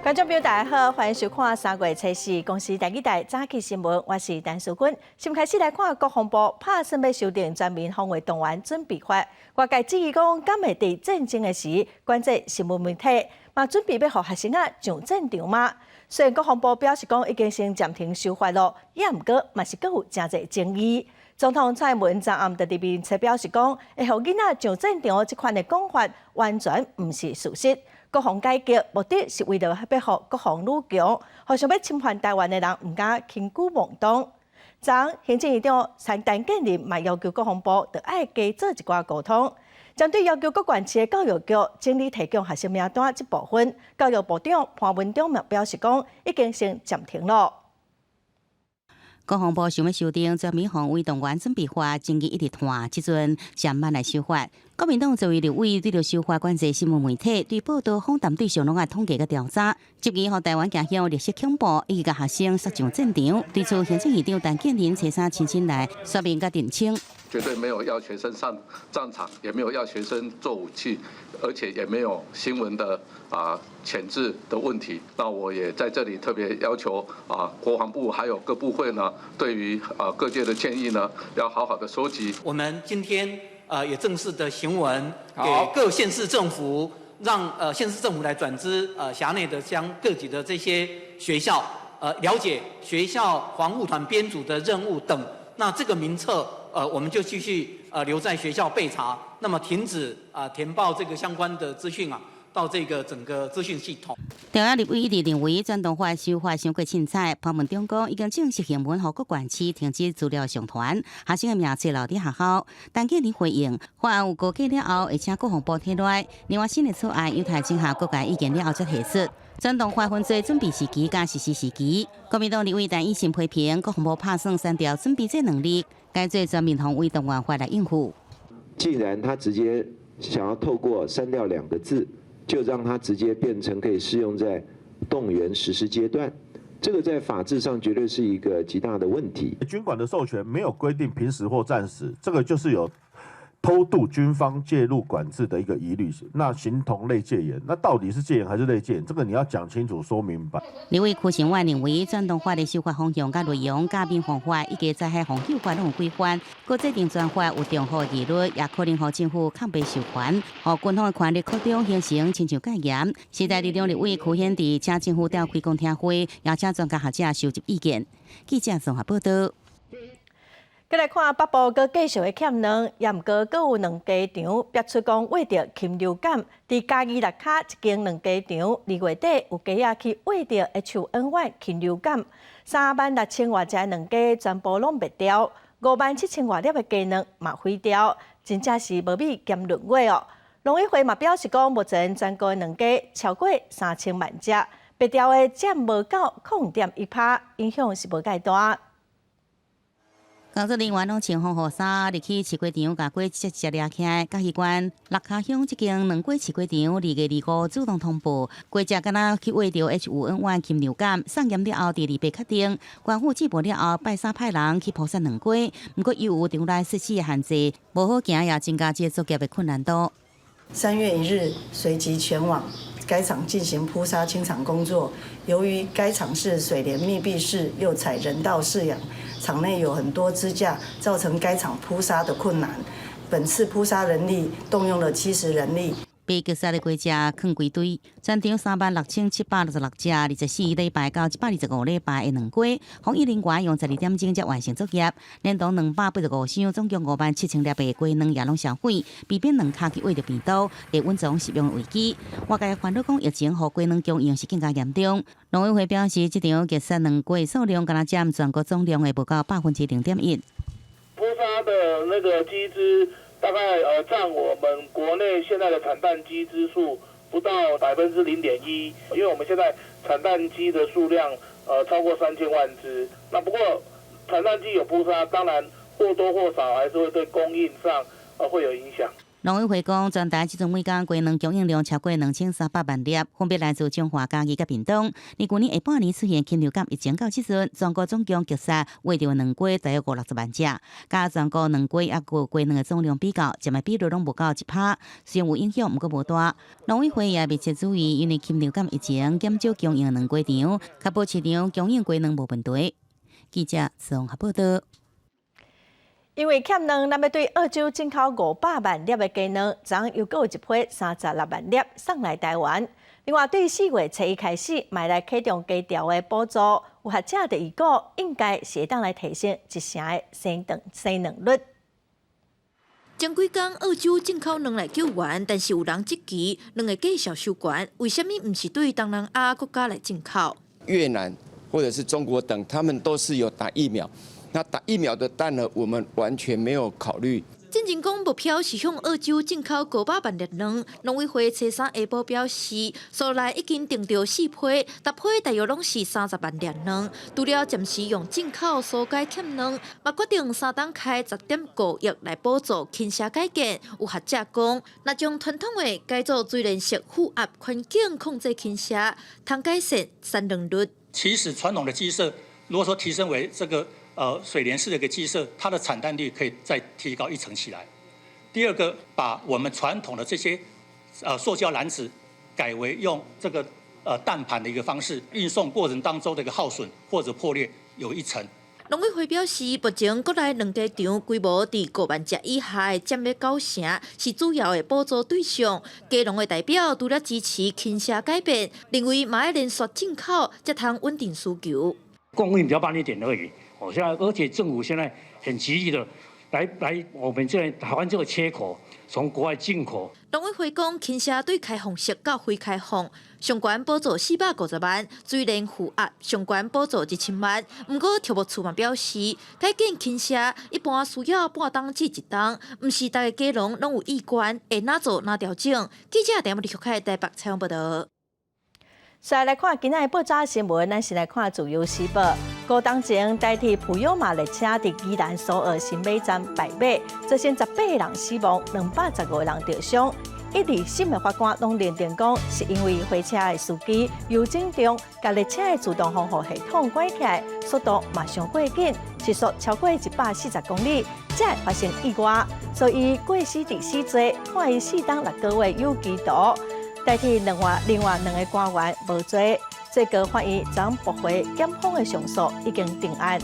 觀眾朋友大家好，歡迎收看三月初四公視台語台早起新聞，我是陳淑君。先開始來看國防部拍算欲修訂全民防衛動員準備法，外界質疑講，敢會佇戰爭的時管制新聞媒體，嘛準備欲予學生仔上戰場嗎？雖然國防部表示講已經先暫停修法囉，也毋過嘛是閣有誠濟爭議。總統蔡英文昨暗佇面冊表示講，會予囡仔上戰場這款的講法完全毋是事實。國防改革目的是為著欲予國防愈強，予想欲侵犯台灣的人毋敢輕舉妄動。昨行政院長陳建仁嘛要求國防部著愛加做一寡溝通，針對要求各縣市的教育局整理提供學生名單這部分，教育部長潘文忠嘛表示講，已經先暫停囉。國防部想欲修訂全民防衛動員準備法，爭議一直拖，這陣漸慢來修法。國民黨這位立委對著修法管制新聞媒體，對報道訪談對象攏愛統計佮調查，質疑予台灣走向綠色恐怖，以及共學生殺上戰場。對此，行政院長陳建仁初三親身來說明佮澄清。絕對沒有要學生上戰場，也沒有要學生做武器，而且也沒有新聞的鉗制的問題。那我也在這裡特別要求國防部還有各部會呢，對於各界的建議呢，要好好的收集。我們今天也正式的行文給各縣市政府，讓縣市政府來轉知轄內的將各級的這些學校，了解學校防護團編組的任務等。那這個名冊，我們就繼續留在學校備查，那麼停止填報這個相關的資訊啊，到這個整個資訊系統。中央立委一直認為全動法修法傷過凊彩，潘文忠講已經正式行文予各縣市停止資料上傳，學生的名冊留佇學校。陳建仁回應，法案有稿件了後，會請國防部提來，另外新的草案有待整合各界意見了後才提出。全動法分做準備時期佮實施時期。國民黨立委陳以信批評國防部拍算刪掉準備這兩字，改做全民防衛動員法來應付。既然他直接想要透過刪掉兩個字，就讓它直接變成可以適用在動員實施階段，這個在法制上絕對是一個極大的問題。軍管的授權沒有規定平時或戰時，這個就是有偷渡軍方介入管制的一個疑慮，那形同類戒嚴，那到底是戒嚴還是類戒嚴？這個你要講清楚、說明白。立委柯承萬認為，全動法的修法方向佮內容、佮民防法以及災害防救法攏有規範，閣制定專法有重複疑慮，也可能予政府抗被授權，予軍方的權力擴張形成親像戒嚴。時代力量立委柯顯智請政府調開公聽會，也請專家學者收集意見。記者綜合報道。閣來看北部閣繼續咧欠卵，也毋過閣有卵雞場爆出講餵著禽流感。佇嘉義六跤一間卵雞場，二月底有雞仔去餵著 H5N1 禽流感，36,000外隻卵雞全部攏滅掉，57,000外粒的雞卵嘛毀掉，真正是無米兼閏月哦。農委會嘛表示講，目前全國的卵雞超過3000萬隻，滅掉的佔無到0.1%，影響是無蓋大。工作人員攏穿防護衫入去飼雞場，共雞一隻隻掠起來。嘉義縣六跤鄉這間卵雞飼雞場，2月25主動通報，雞隻敢若去餵著 H5N1 禽流感，送驗了後，佇二八確定，縣府接報了後，拜三派人去撲殺卵雞。毋過由於場內設施的限制，無好行，也增加這個作業的困難度。3月1日，隨即前往該場進行撲殺清場工作。由於該場是水簾密閉式，又採人道飼養，場內有很多支架，造成該場撲殺的困難。本次撲殺人力動用了70人力。被擊殺的雞隻囥規堆，全場36,766隻，24禮拜到125禮拜的卵雞，防疫人員用12點鐘才完成作業，連同285箱，總共57,000粒的雞卵也攏銷毀，避免卵殼去餵著病毒，會隱藏食用危機。外界煩惱講疫情予雞卵供應是更加嚴重。農委會表示，這場擊殺卵雞數量，敢若佔全國總量的無到0.1%。撲殺的那個雞隻，大概佔我們國內現在的產蛋雞隻數不到0.1%，因為我們現在產蛋雞的數量超過3000萬隻。那不過產蛋雞有撲殺，當然或多或少還是會對供應上會有影響。農委會講，全台這陣每工雞卵供應量超過2300萬粒，分別來自彰化、嘉義佮屏東。而舊年下半年出現禽流感疫情到這陣，全國總共擊殺餵著卵雞大約五六十萬隻，佮全國卵雞抑閣雞卵的總量比較，佔的比率攏無夠1%，雖然有影響，毋過無大。農委會也密切注意，因為禽流感疫情減少供應卵雞場，確保市場供應雞卵無問題。記者綜合報道。因為欠卵，咱欲對澳洲進口500萬粒的雞卵，昨又閣有一批36萬粒送來台灣。另外，對4月初一開始，嘛來啟動雞調的補助，有學者就預估應該是會當來提升一成的生卵率。前幾工澳洲進口卵來救援，但是有人質疑卵的價數傷懸，為啥物毋是對東南亞國家來進口？越南或者是中國等，他們都是有打疫苗。那打疫苗的蛋呢，我們完全沒有考慮。進前講目標是向澳洲進口500萬粒卵，農委會初三下晡表示，所內已經訂著四批，逐批大約攏是30萬粒卵。除了暫時用進口紓解欠卵，嘛決定3冬開10.5億來補助禽舍改建。有學者講，若將傳統的改做水簾式負壓環境控制禽舍，通改善產卵率。其實傳統的雞舍，如果說提升為這個水簾式的一個雞舍，它的產蛋率可以再提高一層起來。第二個，把我們傳統的這些塑膠籃子改為用這個蛋盤的一個方式運送過程當中的一個耗損或者破裂有一層。農委會表示，目前國內卵雞場規模佇5萬隻以下的佔了9成，是主要的補助對象。雞農的代表除了支持禽舍改變，認為嘛愛連續進口，才通穩定需求。供應比較慢一點而已。哦，現在而且政府現在很極力的來我們這台灣這個缺口，從國外進口。農委會講，禽舍對開放式到非開放，上懸補助450萬，水簾負壓上懸補助1000萬。毋過，畜牧處嘛表示，改建禽舍一般需要半冬至一冬，毋是逐个雞農攏有意願，會哪做哪調整。記者陳立開台北採訪報道。再來看今仔的報紙新聞，咱先來看《自由時報》。高當前台鐵普悠瑪列車佇宜蘭蘇澳新馬站敗馬，造成18個人死亡，215個人著傷。一二審的法官攏認定講，是因為火車的司機游井中，共列車的自動防護系統關起來，速度嘛傷過緊，時速超過140公里，才會發生意外。所以過失致死罪，判伊4冬6個月有期徒。代替另外兩个官員無罪，最高法院昨駁回檢方的上訴，已經定案。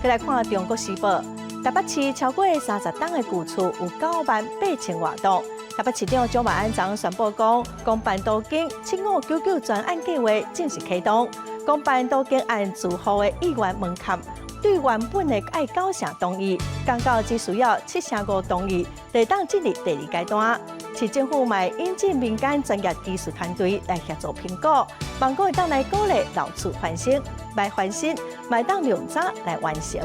閣來看《中國時報》，台北市超過30棟的舊厝有9萬8千外棟。台北市長蔣萬安昨宣布講，公辦都更7599專案計劃正式啟動。公辦都更按住戶的意願門檻，對原本的愛9成同意，降到只需要7成5同意，就當進入第二階段。市政府嘛引進民間專業技術團隊來協助評估，望講會當來鼓勵老厝翻新，來翻新，嘛會當量早來完成。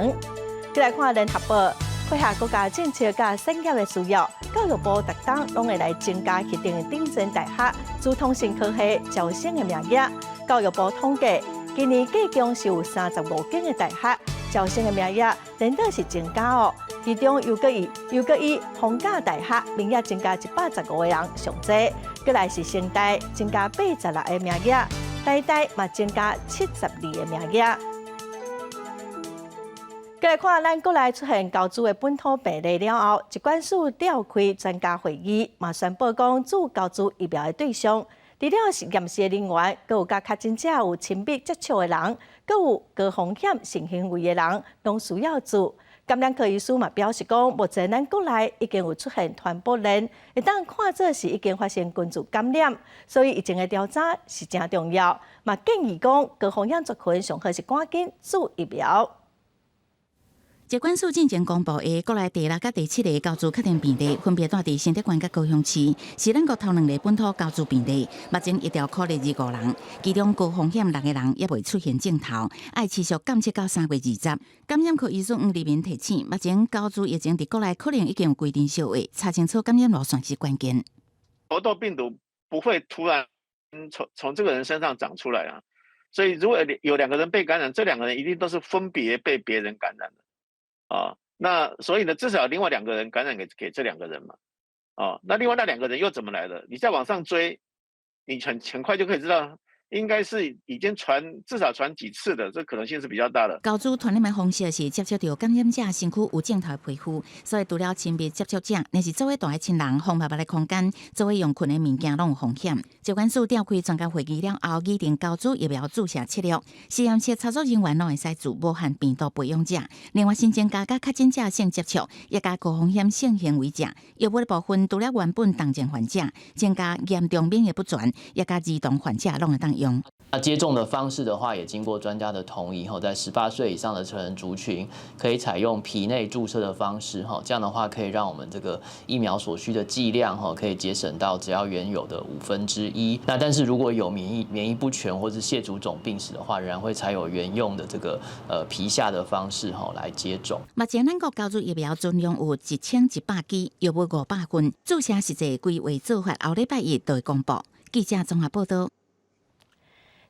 閣來看聯合報，配合國家政策佮產業的需要，教育部逐冬攏會來增加核定的頂尖大學、資通訊科系招生的名額。教育部統計，今年計共是有35間的大學招生的名額，連帶是增加哦。其中又閣以逢甲大學名額增加115個人上濟，閣來是成大增加86個名額，台大嘛增加72個名額。閣來看咱國內出現猴蛆的本土病例了後，疾管署召開專家會議，嘛宣布講注猴蛆疫苗的對象，除了是驗屍的人員，閣有佮確診者有親密接觸的人，閣有高風險性行為的人，攏需要注。感染科醫師嘛表示講，目前咱國內已經有出現傳播鏈，會當看做是已經發生群聚感染，所以疫情的調查是誠重要。嘛建議講，高風險族群上好是趕緊注疫苗。疾管署進前公布的國內第六佮第七个猴蛆確定病例，分別蹛佇新竹縣佮高雄市，是咱國頭兩个本土猴蛆病例。目前疫調可列25人，其中高風險六個人猶未出現症頭，愛持續監測到3月20。感染科醫師黃立明提醒，目前猴蛆疫情佇國內可能已經有規陣相下，查清楚感染路線是關鍵。猴痘病毒不會突然從這個人身上長出來啊，所以如果有兩個人被感染，這兩個人一定都是分別被別人感染的。啊，那所以呢，至少另外兩個人感染給這兩個人嘛，哦，那另外那兩個人又怎麼來的？你再往上追，你很快就可以知道。應該是已經傳至少傳幾次的，這可能性是比較大的。高主傳染的方式是接觸著感染者身軀有症頭的皮膚，所以除了親密接觸者，若是做伙蹛的親人、封密的空間、做伙用睏的物件，攏有風險。疾管署召開專家會議了後，擬定高主疫苗注射策略，實驗室操作人員攏會使做，無限病毒培養者。另外，新增加佮確診者性接觸，也佮高風險性行為者，藥物的部分，除了原本重症患者，增加嚴重免疫不全，也佮兒童患者攏會當用。那接種的方式的話，也經過專家的同意後，在18歲以上的成人族群，可以採用皮內注射的方式，哈，這樣的話可以讓我們這個疫苗所需的劑量，哈，可以節省到只要原有的1/5。那但是如果有免疫不全或是蟹足腫病史的話，仍然會採有原用的這個皮下的方式，哈，來接種。目前咱國高主疫苗總量有1100支，約500份，注射實際規劃做法，後禮拜一就會公布。記者綜合報道。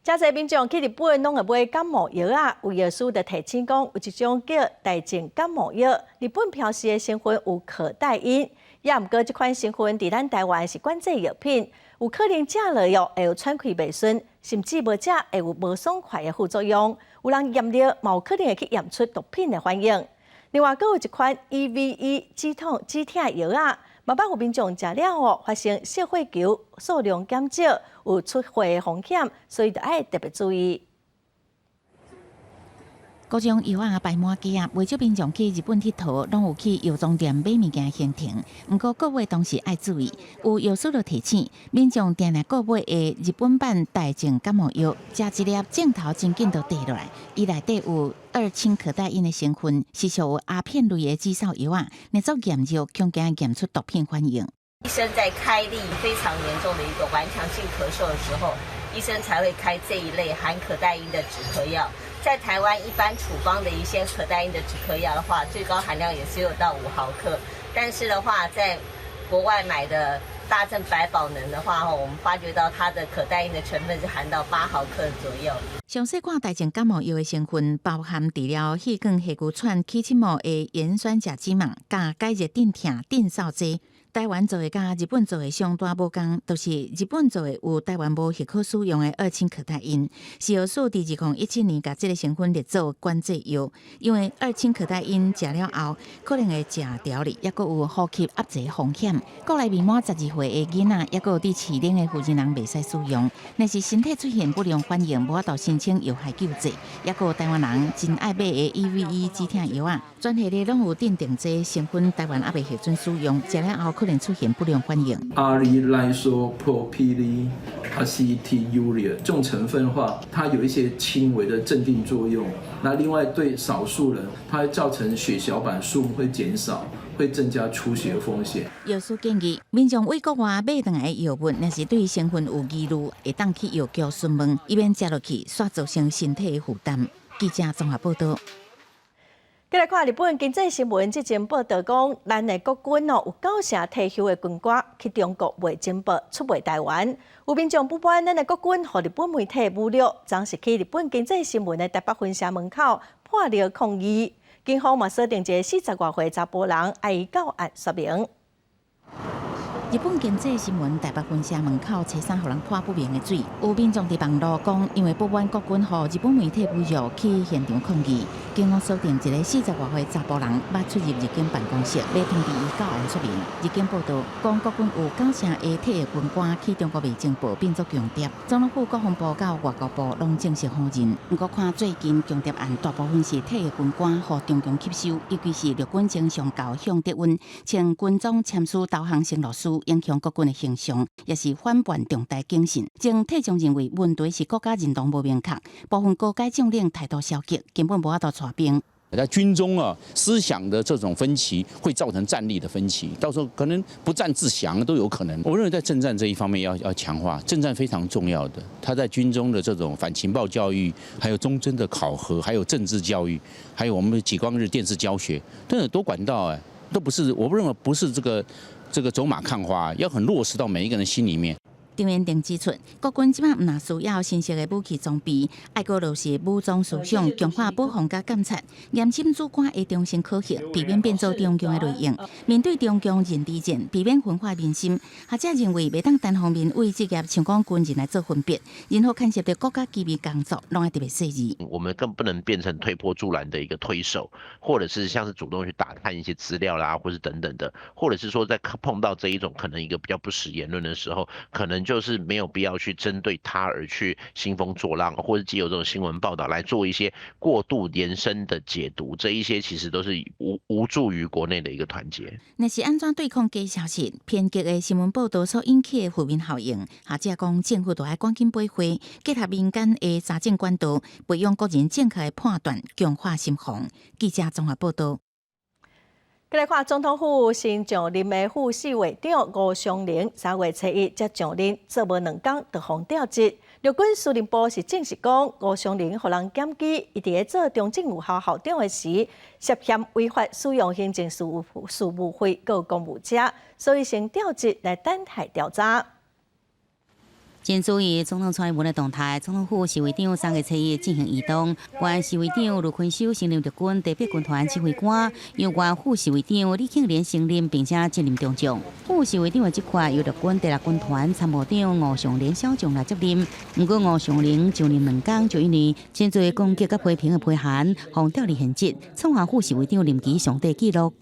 遮濟民眾去日本攏會買感冒藥仔，有藥師就提醒講，有一種叫大正感冒藥，日本標示的成分有可待因，也毋過這款成分佇咱台灣是管制藥品，有可能食落藥會有喘氣袂順，甚至無食會有無爽快的副作用。有人驗尿，嘛有可能會去驗出毒品的反應。另外，閣有一款 EVE 止痛止疼藥仔，嘛捌有民眾食了後發生小血球數量減少，有出血的風險，所以著愛特別注意。各種藥仔擺滿街仔，袂少民眾去日本𨑨迌，攏有去藥妝店買物件行程。毋過購買當時愛注意，有藥師就提醒民眾定定購買的日本版大正感冒藥，食一粒症頭真緊就跌落來。伊內底有二氫可待因的成分，是屬於鴉片類的止嗽藥仔，若做驗尿，恐驚驗出毒品反應。醫生在開立非常嚴重的一個頑強性咳嗽的時候，醫生才會開這一類含可待因的止咳藥。在台灣一般處方的一些可待因的止咳藥的話，最高含量也只有到5毫克。但是的話，在國外買的大正百寶能的話，我們發覺到它的可待因的成分是含到8毫克左右。詳細看大正感冒藥的成分，包含治療氣管氣拘喘、起刺毛的鹽酸甲酯錳，佮解熱鎮痛鎮嗽劑。台灣做的佮日本做的上大無仝，就是日本做的有台灣無許可使用的二氫可待因。食藥署佇2017年共這个成分列做管制藥，因為二氫可待因食了後可能會食調理，抑閣有呼吸壓制風險。國內未滿12歲的囡仔，抑閣有佇飼齡的婦人袂使使用。若是身體出現不良反應，無法度申請藥害救濟。抑閣有台灣人真愛買的 EVE 止痛藥仔，全系列攏有鎮定劑成分，台灣猶未核准使用，食了後可能出現不良反應。 Allylisopropylaceturia 這種成分的話，它有一些輕微的鎮定作用。那另外對少數人，它會造成血小板數目會減少，會增加出血風險。藥師建議民眾對國外買轉來的藥物，若是對成分有疑慮，會當去藥局詢問，以免食落去煞造成身體的負擔。記者綜合報道。繼來看日本經濟新聞，之前報道講，咱的國軍哦有九成退休的軍官去中國賣情報，出賣台灣。有民眾不滿咱的國軍予日本媒體侮辱，昨是去日本經濟新聞的台北分社門口潑尿抗議。警方嘛鎖定一个40外歲查埔人，愛伊到案說明。日本經濟新聞台北分社門口，初三予人潑不明的水。有民眾佇網路講，因為不滿國軍予日本媒體侮辱，去現場抗議。警方鎖定一个40外歲查埔人，欲出入日經辦公室，欲通知伊到案說明。日經報道講，國軍有九成的退役軍官去中國賣情報，變做共諜。總統府國防部佮外交部攏正式否認。毋過看最近共諜案，大部分是退役軍官予中共吸收，尤其是陸軍前上校向德溫，穿軍裝簽署投降承諾書，影響國軍的形象，也是反叛重大警訊。前退將認為問題是國家認同無明確，部分高階將領態度消極，根本無法度帶兵。在軍中啊，思想的這種分歧會造成戰力的分歧，到時候可能不戰自降都有可能。我認為在政戰這一方面要強化，政戰非常重要的。他在軍中的這種反情報教育，還有忠貞的考核，還有政治教育，還有我們的幾光日電視教學，都有多管道哎，都不是，我不認為不是這個走馬看花，要很落實到每一個人心裡面。張延定指出，國軍這擺毋但需要新式的武器裝備，愛閣落實武裝思想，強化保防佮監察，嚴審主管的忠誠考核，避免變做中共的內應。面對中共認知戰，避免分化民心。學者認為，袂當單方面為職業像講軍人來做分別，任何牽涉著國家機密工作，攏愛特別細膩。我們更不能變成推波助瀾的一個推手，或者是像是主動去打探一些資料啦，或是等等的，或者是說在碰到這一種可能一個比較不實言論的時候，可能就是沒有必要去針對他而去興風作浪，或者藉由這種新聞報道來做一些過度延伸的解讀，這一些其實都是無助於國內的一個團結。若是按怎對抗假消息、偏激的新聞報道所引起的負面效應，學者講政府著愛趕緊補貨，結合民間的查證管道，培養國人正確的判斷，強化心防。記者綜合報道。過來看總統府新上任的副侍衛長吳松靈，3月初1才上任，做無2工就予調職。陸軍司令部是證實講，吳松靈予人檢舉，伊佇咧做中正預校校長的時，涉嫌違法使用行政事務費佮公務車，所以先調職來等待調查。請注意總統蔡英文的動態，總統府侍衛長3月初1進行移動，原侍衛長盧坤修升任陸軍第八軍團指揮官，由原副侍衛長李慶連升任，並且晉任中將。副侍衛長的職缺由陸軍第六軍團參謀長吳尚連小將來接任。毋過吳尚連上任2工就因為真濟攻擊佮批評的批函，予調離現職，創下副侍衛長任期上短紀錄。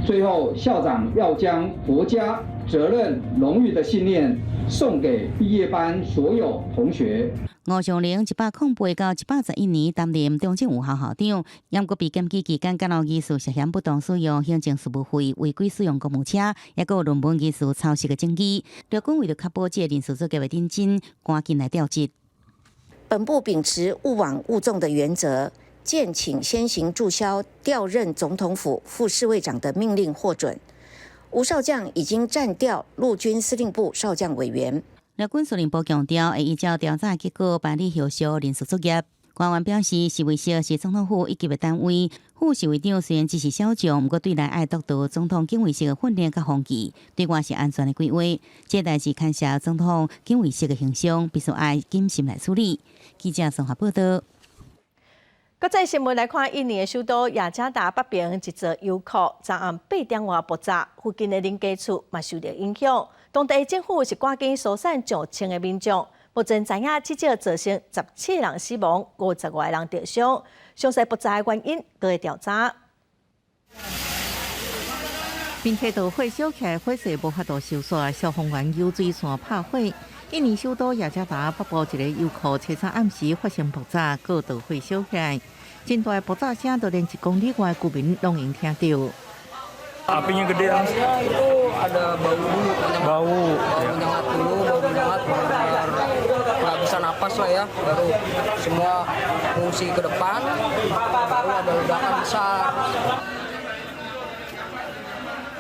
最後，校長要將國家責任、榮譽的信念送給畢業班所有同學。吳尚玲108到111年擔任中正預校校長，毋過被檢舉期間，敢若疑似涉嫌不當使用行政事務費、違規使用公務車，抑閣有論文疑似抄襲的證據。陸軍為著確保這個人事作業的認真，趕緊來調職。本部秉持勿枉勿縱的原則，建請先行註銷調任總統府副侍衛長的命令獲准。吳少將已經暫調陸軍司令部少將委員。陸軍司令部強調，會依照調查結果辦理後續人事作業。官員表示，侍衛室是總統府一級的單位，副侍衛長雖然只是小將，毋過對內愛督導總統警衛室的訓練佮風紀，對外是安全的規劃。這代誌牽涉總統警衛室的形象，必須愛謹慎來處理。記者綜合報道。國際新聞來看，印尼的首都雅加達北邊一座油庫，昨暗8點外爆炸，附近的人家厝嘛受著影響。當地政府是趕緊疏散上千个民眾。目前知影至少造成17人死亡，50外人著傷。詳細爆炸的原因閣咧調查。面鐵道火燒起來，火勢無法度收煞，消防員油水線拍火。印尼首都雅加達北部一个油庫，初三暗時發生爆炸，閣導火燒起來，真大爆炸聲，都連1公里外居民攏會聽著。 Apinya gede Awalnya itu ada bau dulu, bau, bau menyengat dulu, bau menyengat, nggak bisa napas lah ya, baru semua ngungsi ke depan, baru ada ledakan besar.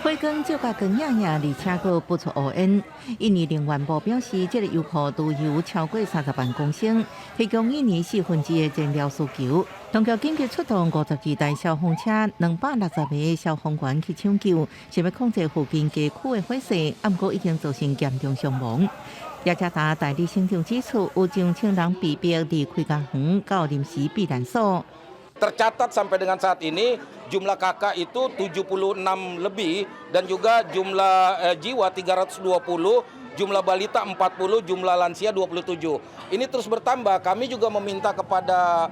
火光照甲光影影，而且閣不出烏煙。印尼能源部表示，這个油庫儲油超過30萬公升，提供印尼1/4的燃料需求。當局緊急出動52台消防車、260個消防員去搶救，想欲控制附近街區的火勢，毋過已經造成嚴重傷亡。雅加達代理省長指出，有上千人被迫離開家園到臨時避難所。 Tercatat sampai dengan saat ini jumlah KK itu 76 lebih dan juga jumlah jiwa 320, jumlah balita 40, jumlah lansia 27. Ini terus bertambah. Kami juga meminta kepada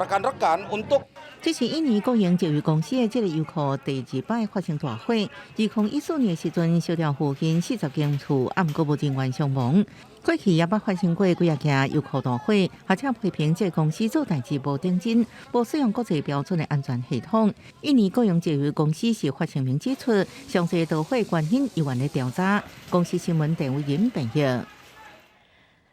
rekan-rekan untuk 這是印尼國營石油公司的這个油庫第二擺發生大火。2014年的時陣，燒掉附近40間厝，毋過無人員傷亡。過去也捌發生過幾仔件油庫大火，學者批評這个公司做代誌無認真，無使用國際標準的安全系統。印尼國營石油公司是發聲明指出，詳細導火原因猶原咧調查。公視新聞鄭偉仁編譯。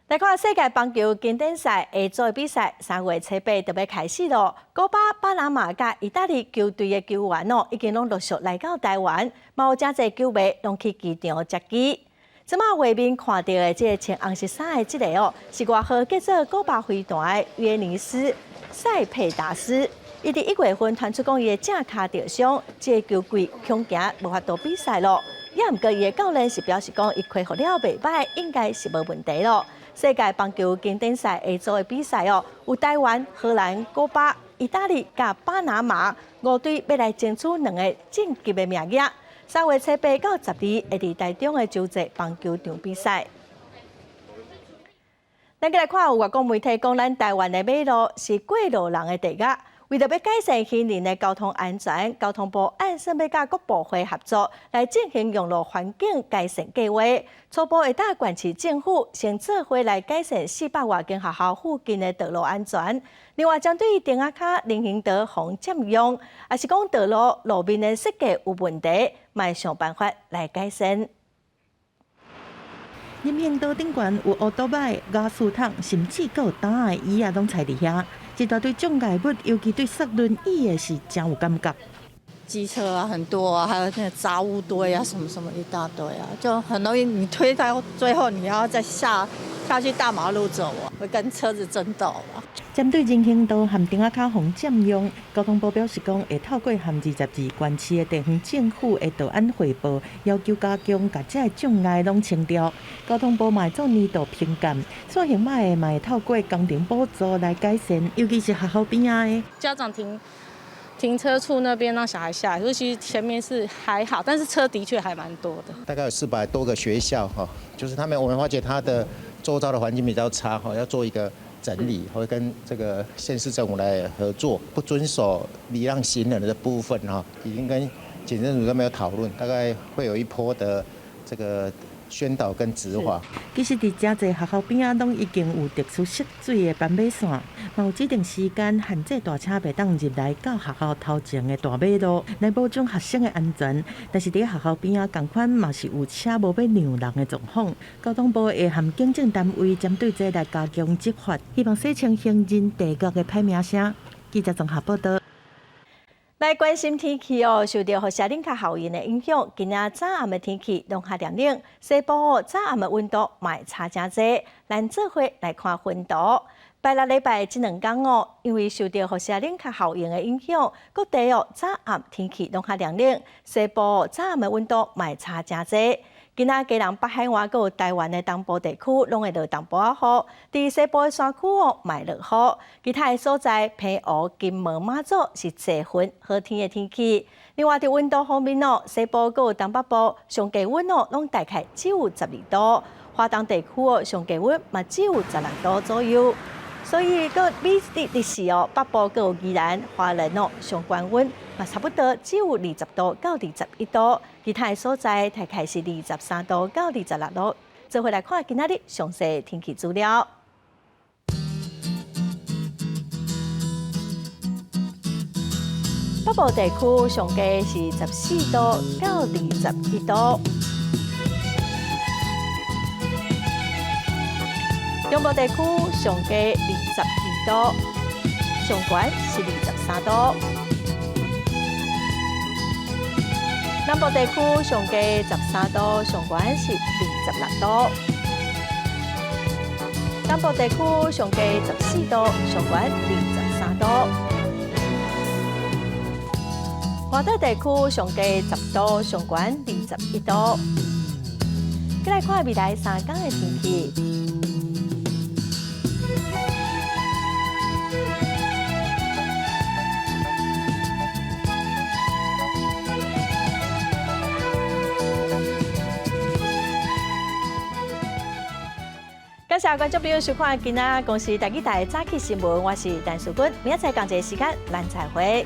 來看世界棒球經典賽 A 組比賽，3月初8就欲開始囉。古巴、巴拿馬佮意大利球隊的球員哦，已經攏陸續來到台灣，嘛有誠濟球迷攏去機場接機。這擺畫面看著的這个穿紅色衫的這个哦，是外號叫做古巴飛彈的約尼斯·塞佩達斯。伊佇1月份傳出講伊的正跤著傷，這个球季恐驚無法度比賽囉。也毋過伊的教練是表示講，伊恢復了袂䆀，應該是無問題咯。世界棒球經典賽 A 組的比賽哦，有台灣、荷蘭、古巴、意大利佮巴拿馬五隊欲來爭取兩個晉級的名額。3月初8到12會佇台中的洲際棒球場比賽。咱閣來看，有外國媒體講，咱台灣的馬路是過路人的地獄。為著欲改善行人的交通安全，交通部按算欲佮各部會合作，來進行用路環境改善計劃。初步會搭縣市政府先做伙來改善400外間學校附近的道路安全。另外，針對燈仔跤人行道予人佔用，抑是講道路路面的設計有問題，嘛會想辦法來改善。人行道頂懸有烏多擺、瓦斯桶，甚至閣有擔仔的椅仔攏踩佇遐。這大堆障礙物，尤其對煞輪椅的是誠有感覺。機車啊，很多啊，還有那個雜物堆啊，什麼什麼一大堆啊，就很容易你推到最後，你要再下下去大馬路走啊，會跟車子爭道啊。針對人行道和燈仔跤予人佔用，交通部表示講，會透過和22縣市的地方政府的道安匯報，要求加強共這个障礙攏清掉。交通部嘛會做年度評鑑，煞行歹的嘛會透過工程補助來改善，尤其是學校邊仔的。家長停車處那邊讓小孩下來，所以其實前面是還好，但是車的確還蠻多的。大概有400多個學校哈，就是他們我們發覺他的周遭的環境比較差哈，要做一個整理，會跟這個縣市政府來合作。不遵守禮讓行人的部分哈，已經跟警政署這邊有討論，大概會有一波的這個宣導跟執法。其實，佇誠濟學校邊仔攏已經有特殊設水的斑馬線，嘛有指定時間限制大車袂當入來到學校頭前的大馬路，來保障學生的安全。但是，佇學校邊仔仝款嘛是有車無欲讓人的狀況。交通部會和警政單位針對這來加強執法，希望洗清行人地獄的歹名聲。記者綜合報導。來關心天氣哦，受著輻射冷卻效應的影響，今仔早暗的天氣攏較涼冷，西部哦早暗的溫度嘛會差誠濟。咱做伙來看溫度。拜六禮拜這兩工哦，因為受著輻射冷卻效應的影響，各地哦早暗天氣攏較涼冷，西部哦早暗的溫度嘛會差誠濟。今仔基隆北海岸閣有台灣的東部地區，攏會落淡薄仔雨。佇西部的山區哦，嘛會落雨。其他的所在，澎湖、金門、馬祖是濟雲好天的天氣。另外，佇溫度方面哦，西部閣有東北部上低溫哦，攏大概只有12度。花東地區哦，上低溫嘛只有16度左右。所以，閣美日日時哦，北部閣有宜蘭、花蓮哦，上懸溫嘛差不多只有20度到21度，其他的所在大概是23度到26度。做伙來看今仔日詳細天氣資料。北部地區上低是14度到21度。中部地區上低22度，上懸是23度。南部地區上低13度，上懸是26度。東部地區上低14度，上懸23度。外島地區上低10度，上懸21度。閣來看未來3工的天氣。感謝觀眾朋友收看今仔公視台語台早起新聞，我是陳淑君，明仔載仝一个時間，咱再會。